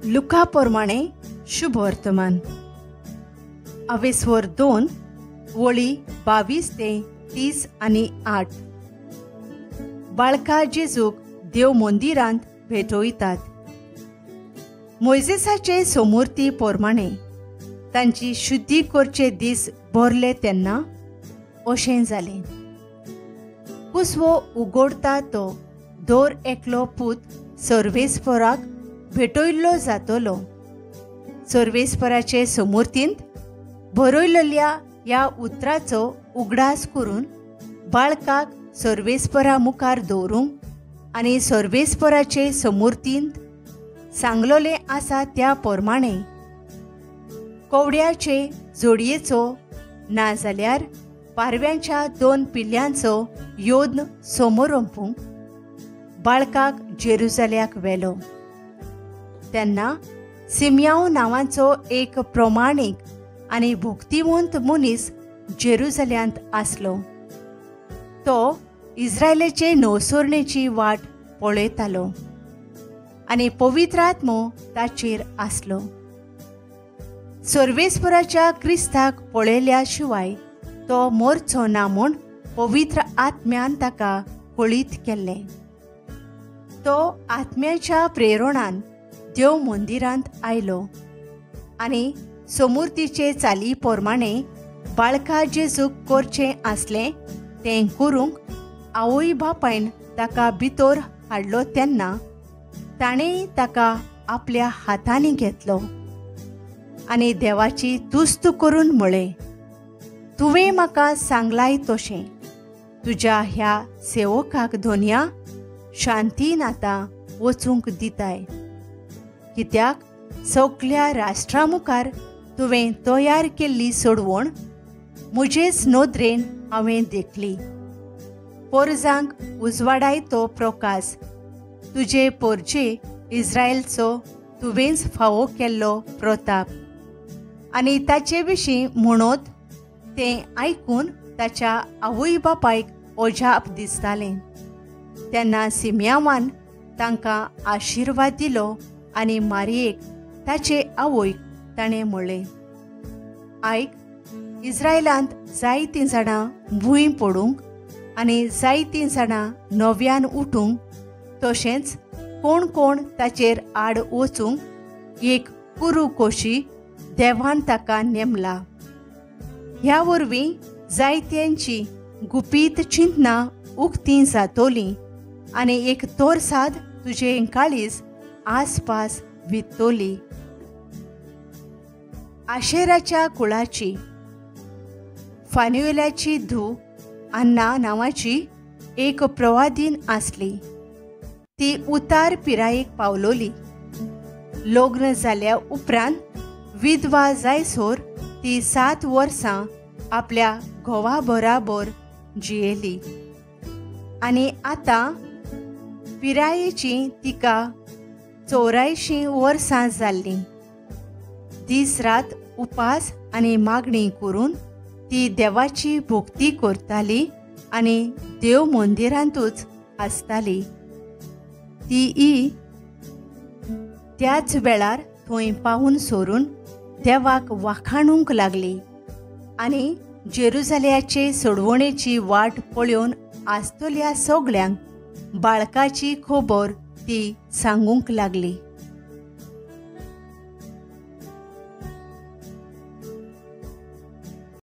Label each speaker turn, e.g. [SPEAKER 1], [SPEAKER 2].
[SPEAKER 1] लुका प्रमाणे शुभ वर्तमान अवेस्वर 2 वळी 22 ते 30 आनी 8. बाळका जेजूक देव मंदिरांत भेटयतात. मोयजेसाचे सोमुर्ती प्रमाणे तांची शुद्धी करचे दीस भरले तेन्ना अशें जालें. कुसवो उगडता तो दर एकलो पूत सर्वेस्पराक भेटयल्लो जातलो. सर्वेस्पराचे सोमुर्तींत बरयल्ल्या ह्या उतराचो उगडास करून बाळकाक सर्वेस्परा मुखार दवरूंक आनी सर्वेस्पराचे सोमुर्तींत सांगलोलें आसा त्या प्रमाणे कवड्याचे जोडयेचो नाजाल्यार पारव्यांच्या 2 पिल्ल्यांचो योद्न सोमोरंपूंक बाळकाक जेरुजाल्याक व्हेलो. तेन्ना सिमयाव नांवाचो एक प्रमाणीक आनी भक्तिवंत मनीस जेरुजाल्यांत आसलो. तो इस्रायलाचे नवसरणेची वाट पळयतालो आनी पवित्र आत्मो ताचेर आसलो. सर्वेस्पराच्या क्रिस्ताक पळयल्या शिवाय तो मोरचो ना म्हूण पवित्र आत्म्यान ताका कळीत केल्लें. तो आत्म्याच्या प्रेरणान देव मंदिरांत आयलो आनी सोमुर्तीचे चाली प्रमाणे बाळका जेजूक करचें आसलें तें करूंक आवय बापायन ताका भितर हाडलो तेन्ना ताणें ताका आपल्या हातांनी घेतलो आनी देवाची तुस्त करून म्हळें, तुवें म्हाका सांगलाय तशें तुज्या ह्या सेवकाक धोनया शांतीन आतां वचूंक दिताय, कित्याक सगल्या राष्ट्रा मुखार तुवें तयार केल्ली सोडवण म्हजेच नदरेन हांवें देखली. पोरजांक उजवाडाय तो प्रकाश, तुजे पोरजे इस्रायलचो तुवेंच फावो केल्लो प्रताप. आनी ताचे विशीं म्हणत तें आयकून ताच्या आवय बापायक अजाप दिसतालें. तेन्ना सिमयावान तांकां आशिर्वाद दिलो आनी मारयेक ताचे आवयक ताणें म्हणलें, आयक, इस्रायलांत जायतीं जाणां भूंय पडूंक आनी जायतीं जाणां नव्यान उठूंक, तशेंच कोण कोण ताचेर आड वचूंक एक कुरू कोशी देवान ताका नेमला. ह्या वरवीं जायत्यांची गुपीत चिंतनां उक्तीं जातोलीं आनी एक तोरसाद तुजें काळीज आसपास वित्तोली. आशेराच्या कुळाची फान्युएलाची धूव अन्ना नांवाची एक प्रवादीन आसली. ती उतार पिरायेक पावलोली. लग्न जाल्या उपरांत विधवा जायसर ती 7 वर्सां आपल्या घोवा बराबर जियेली आनी आतां पिरायेची तिका 84 वर्सां जाल्लीं. दीस रात उपास आनी मागणी करून ती देवाची भक्ती करताली आनी देव मंदिरांतूच आसताली. ती त्याच वेळार थंय पावून सोरून देवाक वाखाणूंक लागली आनी जेरुजाल्याचे सोडवणेची वाट पळोवन आसतल्या सगळ्यांक बाळकाची खबर ती सांगूंक लागली.